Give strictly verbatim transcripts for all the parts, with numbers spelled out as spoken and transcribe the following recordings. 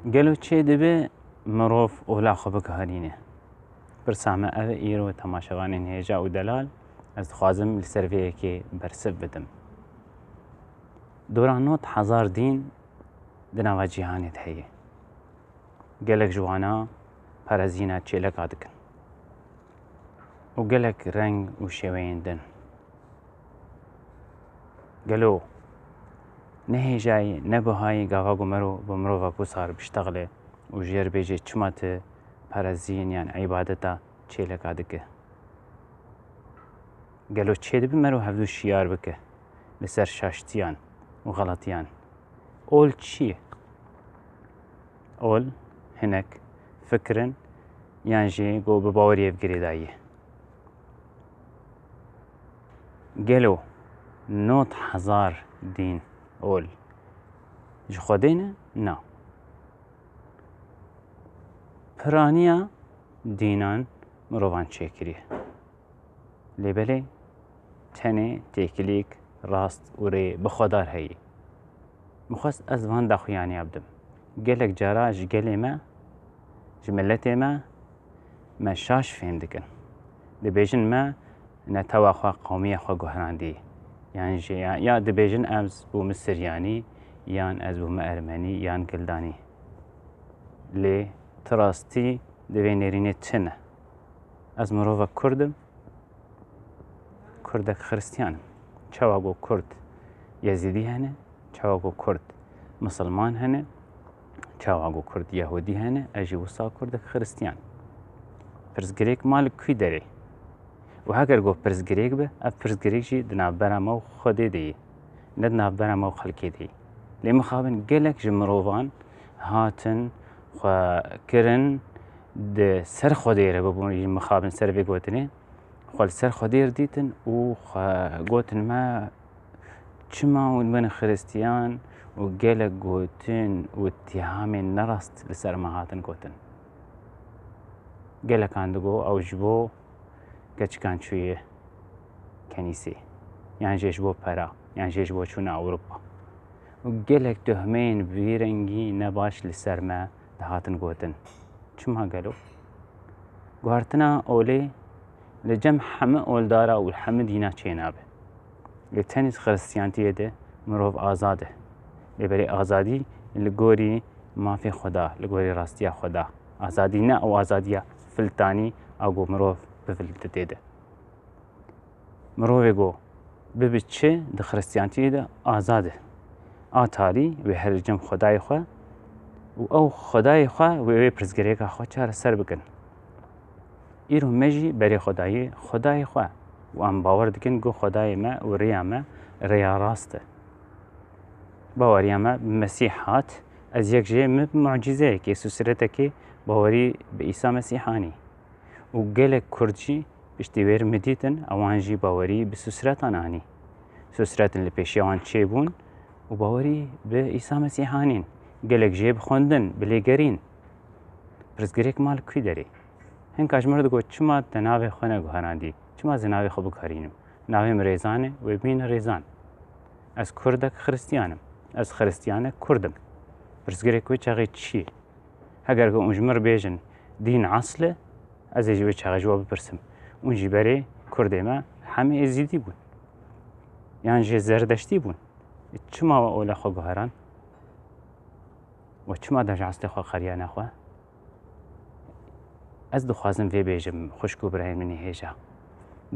Gelo çêdibe mirov ola xwe biguherîne? Pirsa me ev e, îro temaşevanên hêja û delal, ez dixwazim li ser vê yekê bersiv bidim. Dora nod hezar dîn di nava cîhanê de heye. Gelek ji wana parezîna çêleka dikin û gelek reng û şêweyên din. Gelo ne hêjayî, ne buhayî gava ku mero bi mirovek wisa re biştexile û ji yer bêje çima tu parezîn yan îbadeta çêleka dike? Gelo çêdibe mero hevdû şiyar bike li ser şaştiyan û xeletiyan? Ol çi ye? Ol hinek fikir in yan jî ku bi baweriyê ve girêdayî ye. Gelo nod hezar dîn ol ji Xwedê ne? Na. Piraniya dînan mirovan çêkiriye. Lê belê tenê têkilîk rast û rê bi Xwedar heyî. Min xwest ez van daxuyaniya bidim. Gelek cara ji gelê me, ji miletê me, me şaş fêm dikin. Dibêjin me netewa xwe, qewmiya xwe guherandî. Yan jî ya, ya dibêjin ez bûme Siryanî, yan ez bûme Ermenî, yan Gildanî. Lê ti rastî di vê nêrînê tune. Ez mirovek Kurd im, Kurdek Xiristiyan im. Çawa ku Kurd Yezîdî hene, çawa ku Kurd Misilman hene, çawa ku Kurd Yehûdî hene, ez jî wisa Kurdek Xiristiyan. Pirsgirêk ma li kû derê? Û heger ku pirsgirêk be, ev pirsgirêk jî di navbera me û Xwedê de ye, ne di navbera me û xelkê de ye. Lê mixabin gelek ji mirovan hatin xwe kirin di ser Xwedê re, bibûn jî mixabin ser vê gotinê, xwe li ser Xwedê re dîtin û xwe gotin me çima hûn bin Xiristiyan û gelek gotin û îttihamên nerast li ser me hatin gotin. Gelekan digo ew ji bo keçikan çûye kenîsê, yan jî ji bo pera, yan jî ji bo çûna Ewropa. Û gelek tohmeyên vî rengî nebaş li ser me dihatin gotin. Çima gelo? Guhartina olê li cem hemî oldara û hemî dîna çênabe. Lê tenê Xiristiyantiyê de mirov azad e. Lê belê azadî li gorî mafê xwe da, li gorî rastiya xwe da. Azadî ne ew azadiya filtanî a ku mirov bivilditê de. Mirovê ku bibe çi di Xiristiyantiyê de azad e. A talî wê here li cem Xwedayê xwe û ew Xwedayê xwe wê wê pirsgirêka xwe çareser bikin. Îro me jî berê Xwedayê, Xwedayê xwe û em bawer dikin ku Xwedayê me û rêya me rêya rast e. Baweriya me bi Mesîh hat, ez yek jê min bi mucîzeyekê, sûsretekê bawerî bi Îsa Mesîh anî. Û gelek Kurd jî piştî wê re min dîtin, ewan jî bawerî bi sûsretan anî. Sûsretin li pêşiya wan çêbûn û bawerî bi Îsa Mesîh anîn. Gelek jê bi xwendin, bi lêgerîn. Pirsgirêk ma li kû derê? Hinka ji min re digot, çima te navê xwe neguherandî? Çima ez ê navê xwe biguherînim? Navê min Rêzan e, wê bimîne Rêzan. Ez Kurdek Xiristiyan im. Ez Xiristiyanek Kurd im. Pirsgirêk wê çaxê çi ye? Heger ku hûn ji min re bêjin, dîn esl e, ez ê ji wê çaxê ji we bipirsim. Hûn jî berê Kurdê me hemî Êzîdî bûn. Yan jî Zerdeştî bûn. Çima we ola xwe guheran? We çima da ji eslê xwe qeriya nexwe? Ez dixwazim vê bêjim, xwişk û birayên min ê hêja.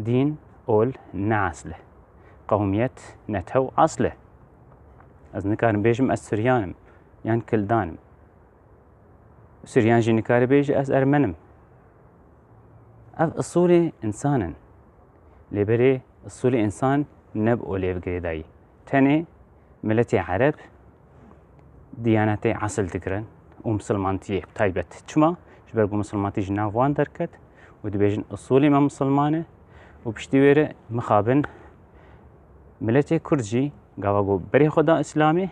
Dîn, ol, ne esl e. Qewmiyet, netew, esl e. Ez nikarim bêjim ez Suryan im, yan Kildan im. Suryan jî nikare bêje ez Ermen im. Ev usulê însan in. Lê berê usulê însan ne bi olê ve girêdayî. Tenê miletê Ereb diyanetê esil digirin û misilmantiyê bi taybet. Çima? Ji ber ku misilmantî ji nav wan derket û dibêjin usulê me misilman e û piştî wê re mixabin miletê Kurd jî gava ku berê xwe da Îslamê,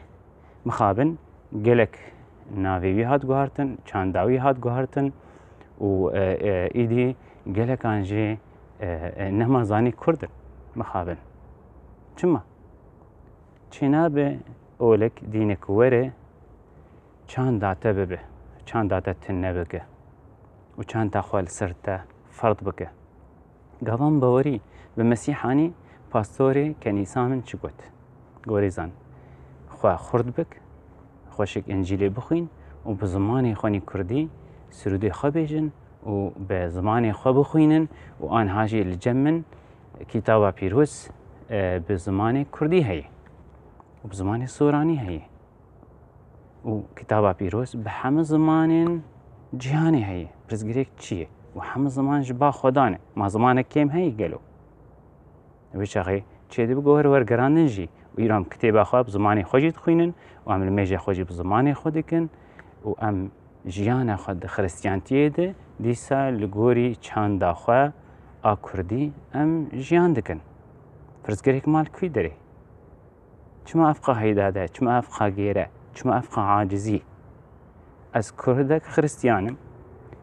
mixabin gelek navê wî hat guhartin, çanda wî hat guhartin û, e, e, îdî gelekan jî, e, e, nema zanî Kurd in, mixabin. Çima? Çênabe olek dînek were, çanda te bibe, çanda te tune bike û çanda xwe li ser te ferd bike. Gavan bawerî bi Mesîhanî pastorê kenîsa min çi got? Gorîzan, xwe xurt bik, xweşik Încîlê bixwîn û bi zimanê xwe nî kurdî sirûdê xwe bêjin û bi zimanê xwe bixwînin û anha jî li cem min Kitaba Pîroz, e, bi zimanê kurdî heye û bi zimanê soranî heye. Û Kitaba Pîroz bi hemû zimanên cîhanê heye. Pirsgirêk çi ye? Û hemû ziman ji ba Xwedan e. Ma zimanek kêm heye gelo? Wê çaxê çê dibe ku wer wergerandin jî. Û îro em kitêba xwe bi zimanê xwe jî dixwînin û em limêja xwe jî bi zimanê xwe dikin û em jiyana xwe di xiristiyantiyê de dîsa li gorî çanda xwe a kurdî em jiyan dikin. Pirsgirêk ma li kû derê? Çima ev qas heydade? Çima ev qas gêre? Çima ev qas acizî? Ez kurdek xiristiyan im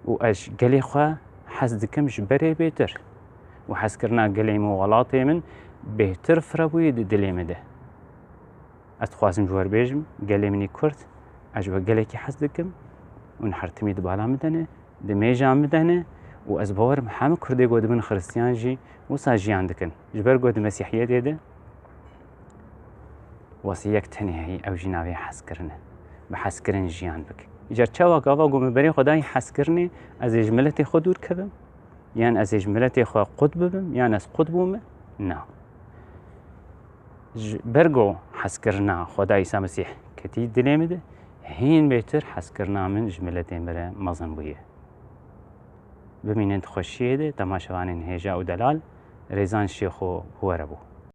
û ez ji gelê xwe hez dikim ji berê bêtir. Û hezkirina gelê min û welatê min bêtir firebûyê di dilê min de. Ez dixwazim ji we re bêjim, gelê min î kurd, ez ji we gelekî hez dikim û niha timî di bala min de ne, di mêja min de ne û ez bawer im hemû kurdê ku dibin xiristiyan jî wisa jiyan dikin. Ji ber ku di mesîhiyetê de wesî yek tenê heye, ew jî navê hezkirin e. Bi hezkirin jiyan bike. Îcar çawa gava ku min berê xwe dayî hezkirinê, ez ê ji miletê xwe dûr kevim? Yan ez ê ji miletê xwe qut bibim, yan ez qut bûme? Na. Ji ber ku hezkirina Xweda Îsa Mesîh ketî dilê min de, hîn bêtir hezkirina min ji miletê min re mezin bûye. Bimînin di xweşiyê de, temaşevanên hêja û delal, rêzan şêxo bi we re bû.